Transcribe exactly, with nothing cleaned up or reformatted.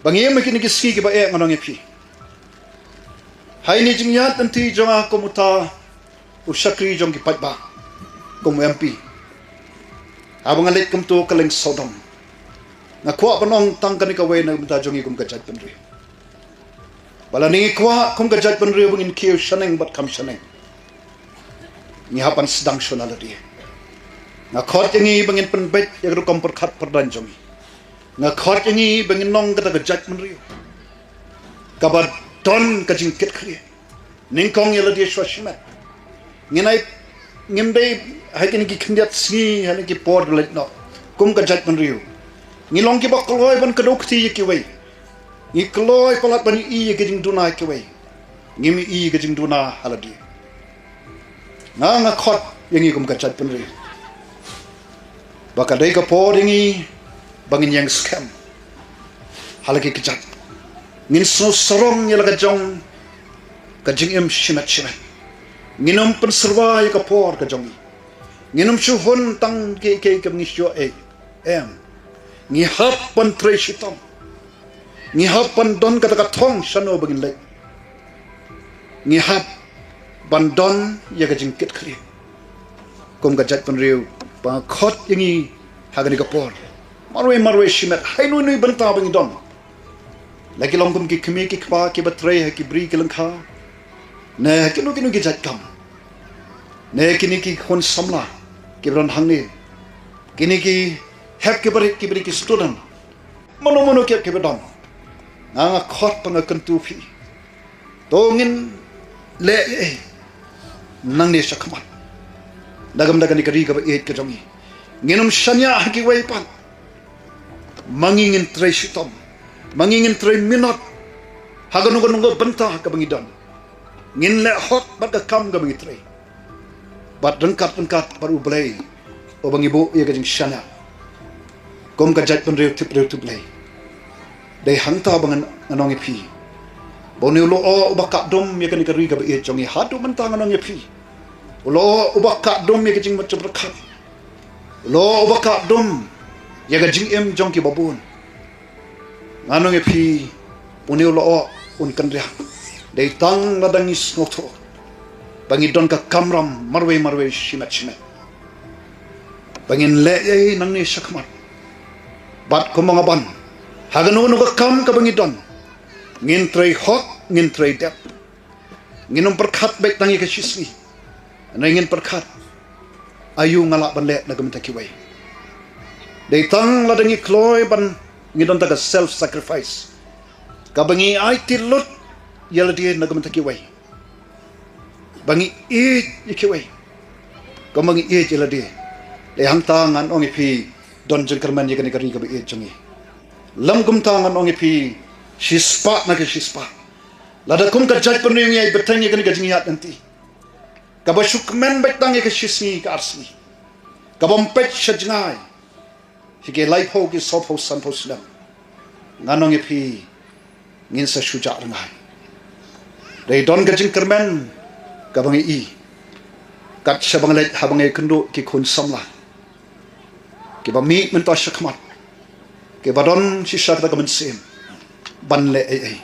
Ba ngi ïa kine ki sngi kiba eh, ngan ong ïa phi, ha ine i jingïaid lynti jong nga kum uta u shakri jong ki paidbah, kum u M P, haba nga leit kumta ka lyngsawdong, nga kwah ban ong tang kane kawei na ka bynta jong ngi kum ka jaitbynriew. Ba lada ngi kwah kum ka jaitbynriew ba ngin kiew shaneng bad kham shaneng, ngi hap ban sdang shuh na lade. Nga khot ïa ngi ba ngin pynbeit ïa ka rukom pyrkhat pyrdaiñ jong ngi. Nga khot ïa ngi ba ngin long kata ka jaitbynriew kaba don ka jingkitkhlieh. Nyngkong ïa lade shuwa shimet. Ngin ai, ngim dei ha kine ki khyndiat sngi, ha kine ki por ba leit noh, kum ka jaitbynriew, ngi long kiba kloi ban kdew kti ïa kiwei. Ngi kloi palat ban ïohi ïa ka jingduna ïa kiwei. Ngim ïohi ïa ka jingduna ha lade. Nga, nga khot ïa ngi kum ka jaitbynriew ba ka dei ka por ïa ngi ba ngin ïeng skhem ha la ki kjat. Ngin sngewsarong ïa la ka jong ka jingim shimet shimet. Ngin ym pynsyrwa ïa ka por ka jong ngi. Ngin ym shu hun tang kiei kiei kaba ngi shu ïoh, em. Ngi hap ban trei shitom. Ngi hap ban don kata ka thong shano ba ngin leit. Ngi hap ban don ïa ka jingkitkhlieh kum ka jaitbynriew. Ba nga khot ïa ngi ha kane ka por, marwei marwei shimet, ha ino ino i bynta ba ngi don, la ki long kum ki kmie ki kpa kiba trei ha ki bri ki lyngkha, ne ha kino kino ki jait kam, ne kine ki khun samla kiba don hangne, kine ki hep ki barit, ki bri ki student, mano mano ki hep kiba don, nga, nga khot ba nga kyntu phi. To ngin leh ei ei nangne shakhmat, da ka bynta kane ka ri kaba ïeit ka jong ngi. Ngin ym shaniah ha kiwei pat. Ma ngi ngin trei shitom, ma ngi ngin trei minot ha kano kano ka bynta kaba ngi don. Ngin leh hok bad ka kam kaba ngi trei, bad ryngkat ryngkat bad U Blei uba ngi buh ïa ka jingshaniah kum ka jaitbynriew tipbriew tipblei. Dei hangta ba ngan, ngan ong ïa phi, ba une u lyoh uba kah dum ïa kane ka ri kaba ïeit jong ngi haduh mynta, ngan ong ïa phi, u lyoh uba kah dum ïa ka jingmut jingpyrkhat, u lyoh uba kah dum ïa ka jingim jong kiba bun, ngan ong ïa phi, une u lyoh un kynriah. Dei tang lada ngi sngewthuh ba ngi don ka kamram marwei marwei shimet shimet, ba ngin leh ei ei nangne shakhmat. Bad kumba nga ban, ha kano kano ka kam kaba ngi don, ngin trei hok, ngin trei dep. Ngin ym pyrkhat beit tang ïa ka shisngi, hynrei ngin pyrkhat aïu nga lah ban leh na ka bynta kiwei. Dei tang lada ngi kloi ban, ngi don ta ka self sacrifice, kaba ngi aiti lut ïa lade na ka bynta kiwei, ba ngi ïeit ïa kiwei kumba ngi ïeit ïa lade. Dei hangta ngan ong ïa phi, don jingkyrmen ïa kane ka ri kaba ïeit jong ngi. Lym kumta ngan ong ïa phi, shispah na ka shispah, lada kum ka jaitbynriew ngi ïai bteng ïa kane ka jingïaid lynti, kaba shu kmen beit tang ïa ka shisngi ka arsngi, kaba ym peit sha jngai, hi ki laiphew ki sawphew sanphew snem, ngan ong ïa phi, ngin sa shu jah rngai. Dei don ka jingkyrmen kaba ngi i, kat shaba nga leit haba nga ïakynduh ki khun samla kiba mih mynta shakhmat, kiba don shisha kata ka mynsiem ban leh ei ei.